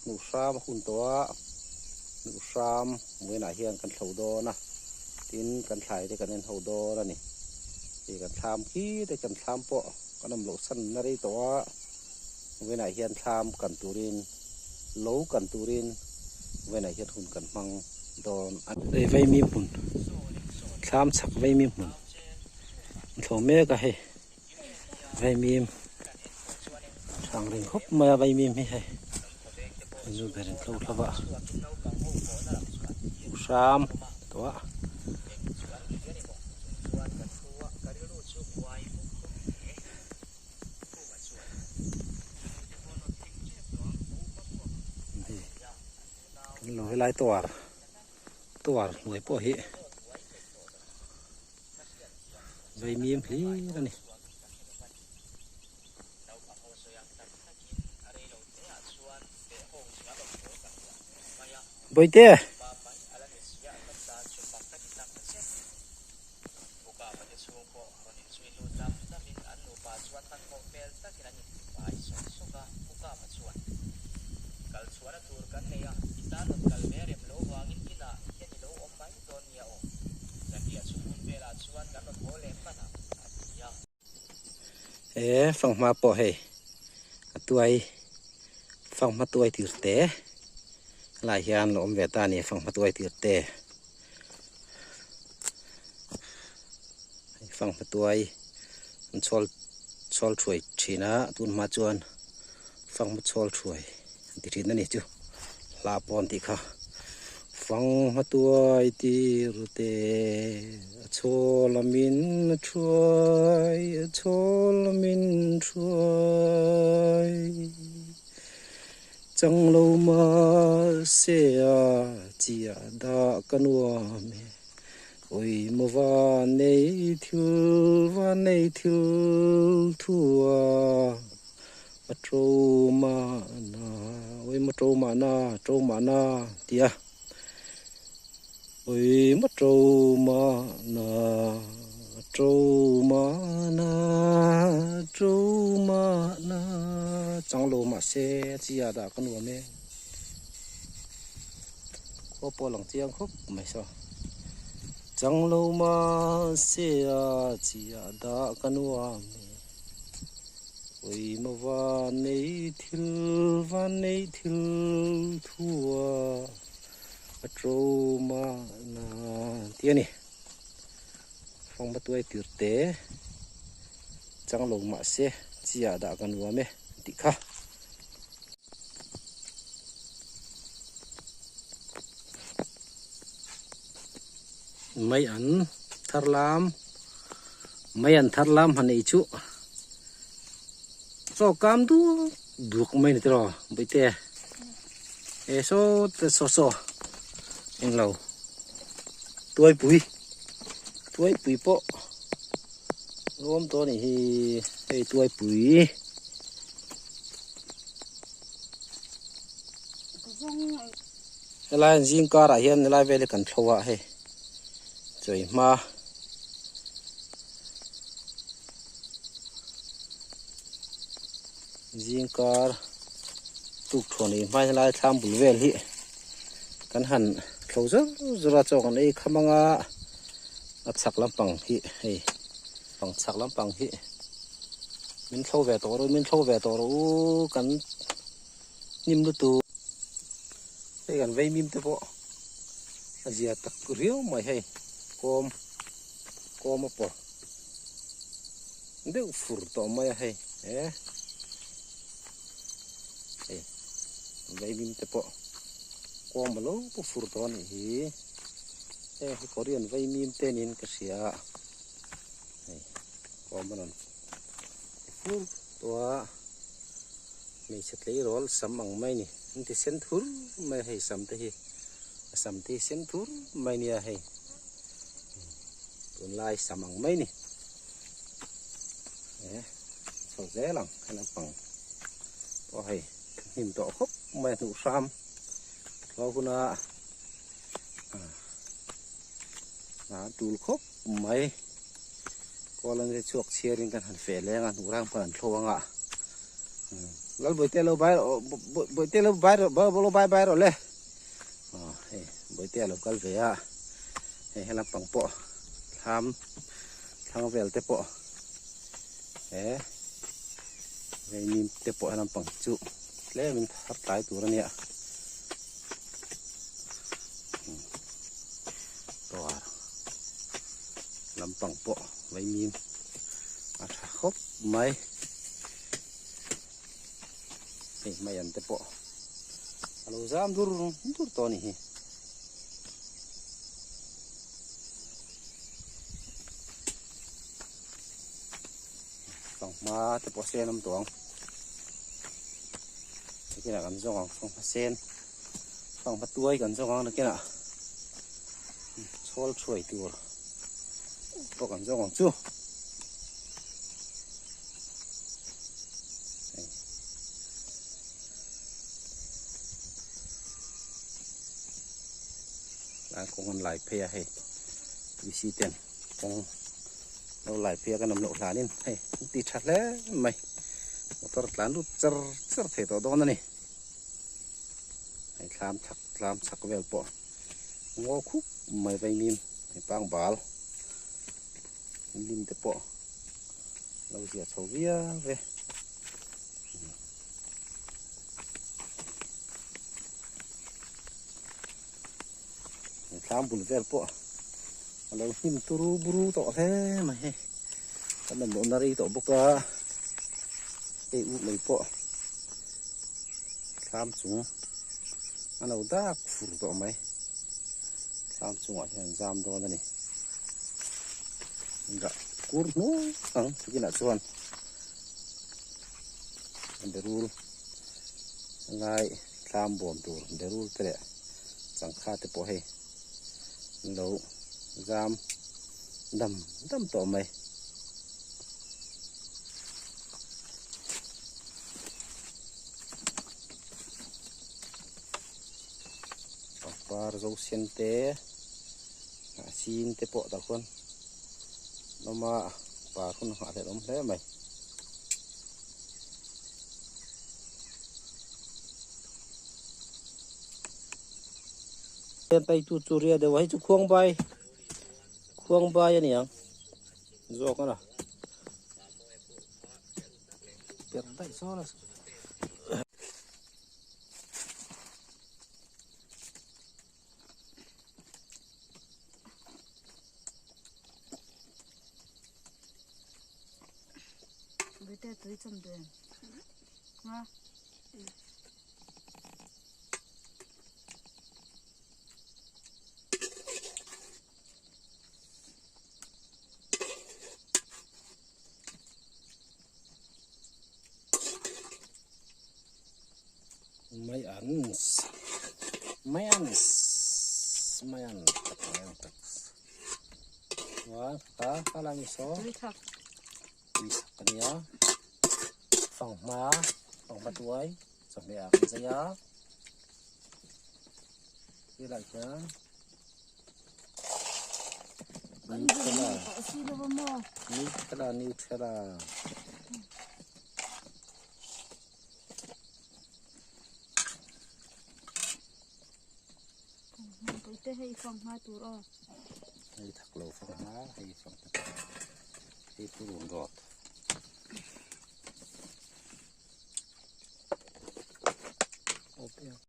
Hnuh hram a hun tawh a, hnuh hram muinah hian kan thlo dawn a, tin kan thlai te kan en ho dawn a ni. Hei kan thlam khi te kan thlam pawh kan awm loh san na rei tawh a, muinah hian thlam kan turin lo kan turin muinah hian hun kan hmang dawn a ni. Hei vaimim hmun, thlam chhak vaimim hmun an thlo mek a hei. Vaimim hrang reng khawp mai a vaimim hi hei zu ber in tlo thlova hram tawh a. Kan lo helai tuar tuar hnuai pawh hi. Vaimim hlir a ni. Bawihte! He fanghma pawh hei a tuai fanghma tuai tir te helai hian a awm ve ta a ni fanghma tuai tir te fanghma tuai an chhawl chhawl thuai thin a tun hma chuan fanghma chhawl thuai an ti thin a ni chu hla pawh an tih kha fanghma tuai tir te a chhawl a min thuai a chhawl a min thuai chang lo mahse a chiah dah ka nuam e awi maw va nei thil va nei thil thua. A to mahna ui maw to mahna to mahna ti a ui maw to mahna to mahna to mahna chang lo mahse a chi ah dah ka nuam e khua pawh a lang chiang khawp mai saw chang lo mahse a chi ah dah ka nuam e. Pawimawh va nei thil va nei thil thua a to mahna tih a ni. Fangma tuai tir te chang lo mahse chi ah dah ka nuam e tih kha. Mai an thar lam mai an thar lam han ei chu chaw kam duak duak mai ni tiraw bawihte e saw te saw saw englo tuaipui tuaipui pawh ruam tawh a nih hi hei tuaipui. Helai an zing karah hian helai vel hi kan thlo a hei chawi hma zing kar tuk thuan ei hma helai thlam bul vel hi kan han thlo zawr zawr a chaw kan ei kham anga a chhak lampang hi hei pang chhak lampang hi min thlo ve tawh rawh u min thlo ve tawh rawh u kan hnim lutuk hei kan vei mim te pawh a zia tak riau mai hei kawm kawm a pawr deuh fur tawh mai a hei e hei vei mim te pawh kawm a lo pawh fur tawh a nih hi heng hi korean vei mim te niin ka hria hei kawm a rawn fur tawh a. Hmeichhe tleirawl sam ang mai a ni an ti sen thur mai a hei sam te hi a sam te hi sen thur mai a nia hei tunlai sam ang mai a ni e chho zel ang he naupang pawh hei hnim tawh khawp mai a hnuh hram hlo huna a tul khawp mai kawl an ri chhuak chhiarin kan han feh leng a hnuh rang pawh an thlo anga. Lal Bawihte lo bai rawh Bawihte lo bai rawh lo bai bai rawh le aw hei Bawihte a lo kal ve a hei helam pang pawh thlam thlang vel te pawh he vaimim te pawh helam pang chu tlem in thar tlai tur a nia dawr lampang pawh vaimim a tha khawp mai. Hei hmaian te pawh a lo zam dur dur tawh a ni hi. Fanghma te pawh sen awm tawh ang. Nakinah kan zawng ang fanghma sen fanghma tuai kan zawng ang nakinah chhawl thuai tur pawh kan zawng ang chu. Lai kawng an lai phei a hei VC ten kawng lo lai phei a kan awm loh hlanin hei an ti tha hle mai motor tlan lut char char thei tawh dawn a ni hei thlam chhak thlam chhak vel pawh ngaw khup mai vaimim hei pangbal. Lim te pawh lo ziah chho viau e. Thlam bul vel pawh a lo hnim turu buru tawh hle mai hei. Kan mamawh na rei tawh bawk a, hei u mai pawh thlam chung a lo dak fur tawh mai. Thlam chungah hian zam dawn a ni. Rah kur hnuai ang tukinah chuan berul lai thlam bawm tur berul te leh changkha te pawh hei an lo zam dam dam tawh mai. Pangpar zo sen te a sin te pawh tah khuan an awm a par hun a nghahhlelh awm hle mai. Tai tu chu ria deuh a hei chu khuang bai khuang bai a ni ang zawk a na per daih sawn a. Bete tui cham den. Nga. Mayans mayans mayan tak mayan tak chuan ta khalai mi saw Tui thak. tui sak a nia fanghma fanghma tuai chawhmeh ah kan zai a helai hian Nutella Nutella Nutella Te hei fang hma tur aw. Hei thak lo fang hma hei fang hei purun rawt.